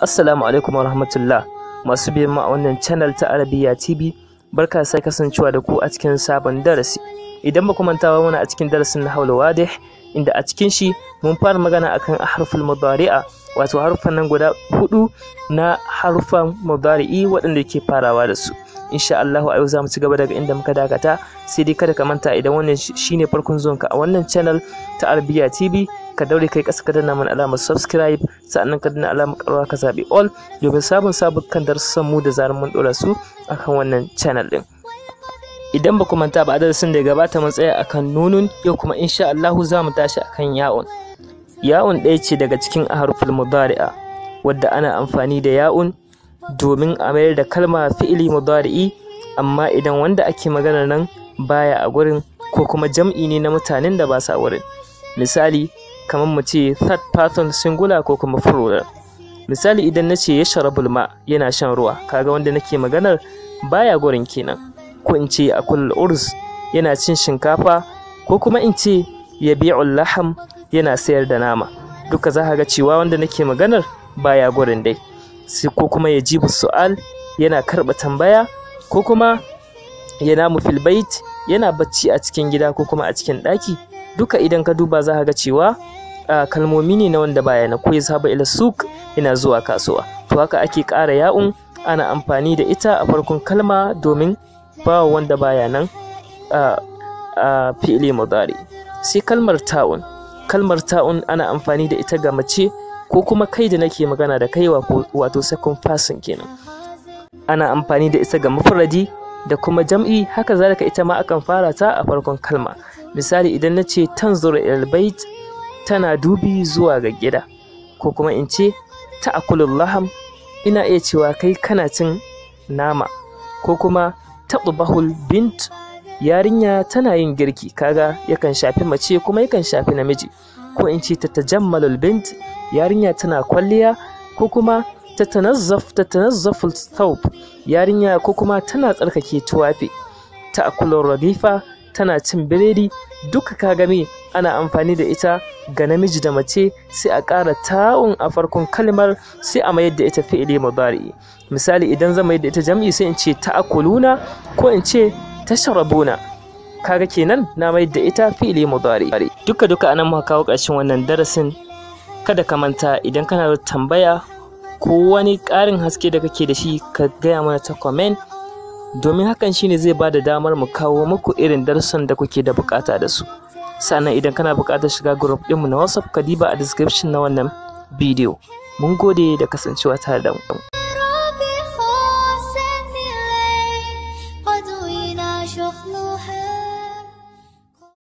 Assalamu alaikum wa rahmatullah. Masu biyan mu a wannan channel ta Arabiya TV, barka sai kasancewa da ku a cikin sabon darasi. Idan ba ku manta ba, muna a cikin darasin Nahwul Wadih, inda a cikin shi mun fara magana akan harful mudari'a, wato harufan nan guda hudu na harufan mudari'i waɗanda ke farawa da su. Insha Allahu a yau za mu ci gaba daga inda muka dakata. Sai dai kada ka manta, idan wannan shine farkon zuwanka a wannan channel ta Arabiya TV, ka daure kai ƙasa ka danna mana alamar subscribe, sa'annan ka danna alamar ƙararrawa, ka zaɓi all domin sabon sabon kan darussan mu da zarar mun ɗora su akan wannan channel ɗin. Idan ba ku manta ba, a darasin da ya gabata mun tsaya akan nunun. Yau kuma insha Allahu za mu tashi akan ya'un. Ya'un ɗaya ce daga cikin harful mudari'a, wadda ana amfani da ya'un domin a mayar da kalma fi'ili mudari'i, amma idan wanda ake magana nan baya a gurin, ko kuma jam'i ne na mutanen da ba sa wurin. Misali, kamar mu ce third person singular ko kuma plural. Misali, idan na ce yashrabul ma, yana shan ruwa, kaga wanda nake maganar baya gurin kenan. Ko in ce ya'kulul urz, yana cin shinkafa, ko kuma in ce yabi'ul laham, yana sayar da nama, duka za ka ga cewa wanda nake maganar baya gurin dai. Sai ko kuma yajibu su'al, yana karɓa tambaya, ko kuma yanamu fil bait, yana bacci a cikin gida ko kuma a cikin ɗaki. Duka idan ka duba za ka ga cewa kalmomi ne na wanda baya na. Ko yazhabu ila suq, yana zuwa kasuwa. To haka ake ƙara ya'un, ana amfani da ita a farkon kalma domin ba wanda baya nan a fi'ili mudari. Sai kalmar ta'un. Kalmar ta'un ana amfani da ita ga mace ko kuma kai da nake magana da kai, wato second person kenan. Ana amfani da ita ga mufradi da kuma jam'i. Haka zalika ita ma akan fara ta a farkon kalma. Misali, idan na ce tanzuru ilal bait, tana dubi zuwa ga gida, ko kuma in ce ta'kulul laham, ina iya cewa kai kana cin nama, ko kuma tatbahul bint, yarinya tana yin girki, kaga yakan shafi mace kuma yakan shafi namiji. Ko in ce tatajammalul bint, yarinya tana kwalliya, ko kuma tatanazzaful thawb, yarinya ko kuma tana tsarkake tuwafi. Ta'kulur raghifa, tana cin biredi. Duka kaga me ana amfani da ita ga namiji da mace, sai a ƙara ta'un a farkon kalmar, sai a mayar da ita fi'ili mudari'i. Misali, idan zan mayar da ita jam'i, sai in ce ta'kuluna ko in ce tashrabuna, kaga kenan na mayar da ita fi'ili mudari'i. Duka duka anan muka kawo ƙarshen wannan darasin. Kada ka manta, idan kana da tambaya ko wani ƙarin haske da kake da shi, ka gaya mana ta comment, domin hakan shine zai ba da damar mu kawo muku irin darussan da kuke da bukata da su. Sannan idan kana buƙatar shiga group ɗinmu na WhatsApp, ka diba a description na wannan bidiyo. Mun gode da kasancewa tare da mu. ربي خاصة الليل قد وينا شغلها.